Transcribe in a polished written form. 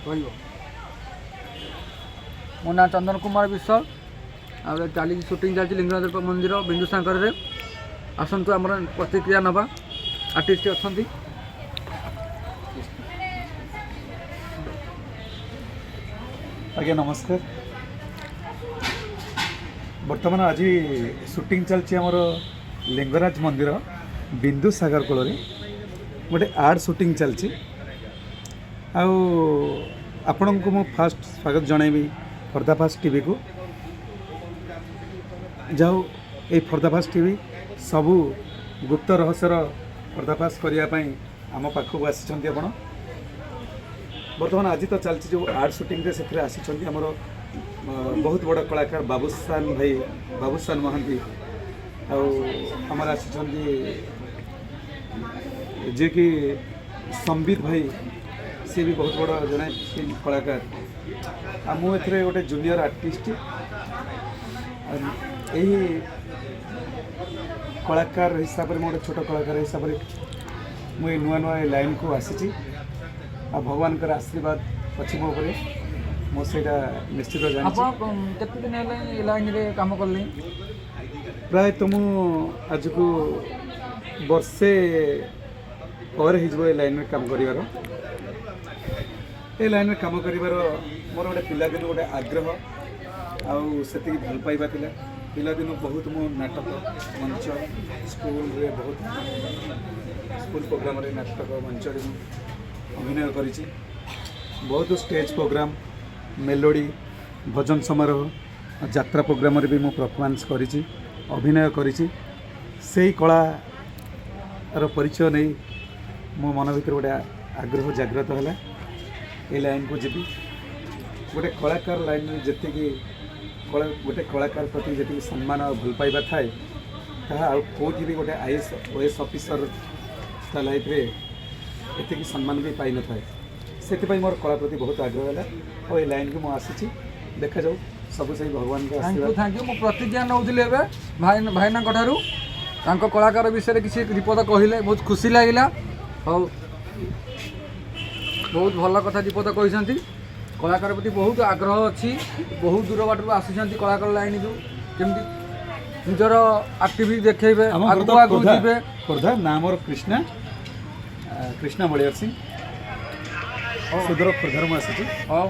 କହିବ। ମୋ ନାଁ ଚନ୍ଦନ କୁମାର ବିଶ୍ୱାଳ। ଆଉ ଏ ଚାଲିଛି, ସୁଟିଂ ଚାଲିଛି ଲିଙ୍ଗରାଜ ମନ୍ଦିର ବିନ୍ଦୁସାଗରରେ। ଆସନ୍ତୁ, ଆମର ପ୍ରତିକ୍ରିୟା ନେବା। ଆର୍ଟିଷ୍ଟ ଅଛନ୍ତି। ଆଜ୍ଞା ନମସ୍କାର। ବର୍ତ୍ତମାନ ଆଜି ସୁଟିଂ ଚାଲିଛି ଆମର ଲିଙ୍ଗରାଜ ମନ୍ଦିର ବିନ୍ଦୁସାଗର କୂଳରେ ଗୋଟେ ଆଡ଼୍ ସୁଟିଂ ଚାଲିଛି। ଆଉ ଆପଣଙ୍କୁ ମୁଁ ଫାଷ୍ଟ ସ୍ୱାଗତ ଜଣାଇବି ପର୍ଦ୍ଦାଫାଶ ଟିଭିକୁ। ଯାଉ ଏଇ ପର୍ଦ୍ଦାଫାଶ ଟିଭି ସବୁ ଗୁପ୍ତ ରହସ୍ୟର ପର୍ଦ୍ଦାଫାଶ କରିବା ପାଇଁ ଆମ ପାଖକୁ ଆସିଛନ୍ତି ଆପଣ। ବର୍ତ୍ତମାନ ଆଜି ତ ଚାଲିଛି ଯେଉଁ ଆର୍ଟ ସୁଟିଂରେ, ସେଥିରେ ଆସିଛନ୍ତି ଆମର ବହୁତ ବଡ଼ କଳାକାର ବାବୁସାନ ଭାଇ, ବାବୁସାନ ମହାନ୍ତି। ଆଉ ଆମର ଆସିଛନ୍ତି ଯିଏକି ସମ୍ବିତ ଭାଇ, ସିଏ ବି ବହୁତ ବଡ଼ ଜଣେ ଫିଲ୍ମ କଳାକାର। ଆଉ ମୁଁ ଏଥିରେ ଗୋଟେ ଜୁନିୟର ଆର୍ଟିଷ୍ଟ। ଆଉ ଏହି କଳାକାର ହିସାବରେ, ମୁଁ ଗୋଟେ ଛୋଟ କଳାକାର ହିସାବରେ ମୁଁ ଏଇ ନୂଆ ନୂଆ ଏ ଲାଇନ୍କୁ ଆସିଛି। ଆଉ ଭଗବାନଙ୍କର ଆଶୀର୍ବାଦ ଅଛି ମୋ ଉପରେ, ମୁଁ ସେଇଟା ନିଶ୍ଚିତ ଜାଣିଛି। ଆପଣ କେତେ ଦିନ ହେଲାଣି ଏ ଲାଇନ୍ରେ କାମ କଲେଣି? ପ୍ରାୟତଃ ମୁଁ ଆଜକୁ ବର୍ଷେ ପରେ ହେଇଯିବ ଏ ଲାଇନ୍ରେ କାମ କରିବାର। ଏ ଲାଇନ୍ରେ କାମ କରିବାର ମୋର ଗୋଟେ ପିଲାଦିନୁ ଗୋଟେ ଆଗ୍ରହ ଆଉ ସେତିକି ଭଲ ପାଇବା ଥିଲା। ପିଲାଦିନୁ ବହୁତ ମୁଁ ନାଟକ, ମଞ୍ଚ, ସ୍କୁଲରେ ବହୁତ ସ୍କୁଲ ପ୍ରୋଗ୍ରାମରେ, ନାଟକ ମଞ୍ଚରେ ମୁଁ ଅଭିନୟ କରିଛି। ବହୁତ ଷ୍ଟେଜ୍ ପ୍ରୋଗ୍ରାମ, ମେଲୋଡ଼ି, ଭଜନ ସମାରୋହ, ଯାତ୍ରା ପ୍ରୋଗ୍ରାମରେ ବି ମୁଁ ପରଫର୍ମାନ୍ସ କରିଛି, ଅଭିନୟ କରିଛି। ସେଇ କଳାର ପରିଚୟ ନେଇ ମୋ ମନ ଭିତରେ ଗୋଟେ ଆଗ୍ରହ ଜାଗ୍ରତ ହେଲା, ଏ ଲାଇନ୍କୁ ଯିବି। ଗୋଟେ କଳାକାର ଲାଇନ୍ରେ ଯେତିକି କଳା, ଗୋଟେ କଳାକାର ପ୍ରତି ଯେତିକି ସମ୍ମାନ ଆଉ ଭଲ ପାଇବା ଥାଏ, ତାହା ଆଉ କେଉଁଠି ବି ଗୋଟେ ଆଇଏଏସ୍, ଓଏଏସ୍ ଅଫିସର ତା ଲାଇଫ୍ରେ ଏତିକି ସମ୍ମାନ ବି ପାଇନଥାଏ। ସେଥିପାଇଁ ମୋର କଳା ପ୍ରତି ବହୁତ ଆଗ୍ରହ ହେଲା ଆଉ ଏ ଲାଇନ୍କୁ ମୁଁ ଆସିଛି। ଦେଖାଯାଉ, ସବୁ ସେଇ ଭଗବାନଙ୍କ thank you. ଆଶୀର୍ବାଦ। Thank you. ମୁଁ ପ୍ରତିଜ୍ଞା ନେଉଥିଲି ଏବେ ଭାଇ, ଭାଇନାଙ୍କ ଠାରୁ। ତାଙ୍କ କଳାକାର ବିଷୟରେ କିଛି ବିପଦ କହିଲେ, ବହୁତ ଖୁସି ଲାଗିଲା। ହଉ, ବହୁତ ଭଲ କଥା ବିପଦ କହିଛନ୍ତି। କଳାକାର ପ୍ରତି ବହୁତ ଆଗ୍ରହ ଅଛି। ବହୁତ ଦୂର ବାଟରୁ ଆସିଛନ୍ତି କଳାକାର ଲାଇନରୁ, କେମିତି ନିଜର ଆକ୍ଟିଭିଟି ଦେଖେଇବେ। ଆମ ଘର ତ ଆଗକୁ ଆଗକୁ ଖୋର୍ଦ୍ଧା। ଯିବେ। ଖୋର୍ଦ୍ଧା। ନାଁ ମୋର କୃଷ୍ଣା, କୃଷ୍ଣା ବଳିଆର ସିଂ। ସୁଦୂର ଖୋର୍ଦ୍ଧାରୁ ମୁଁ ଆସିଛି। ହଉ।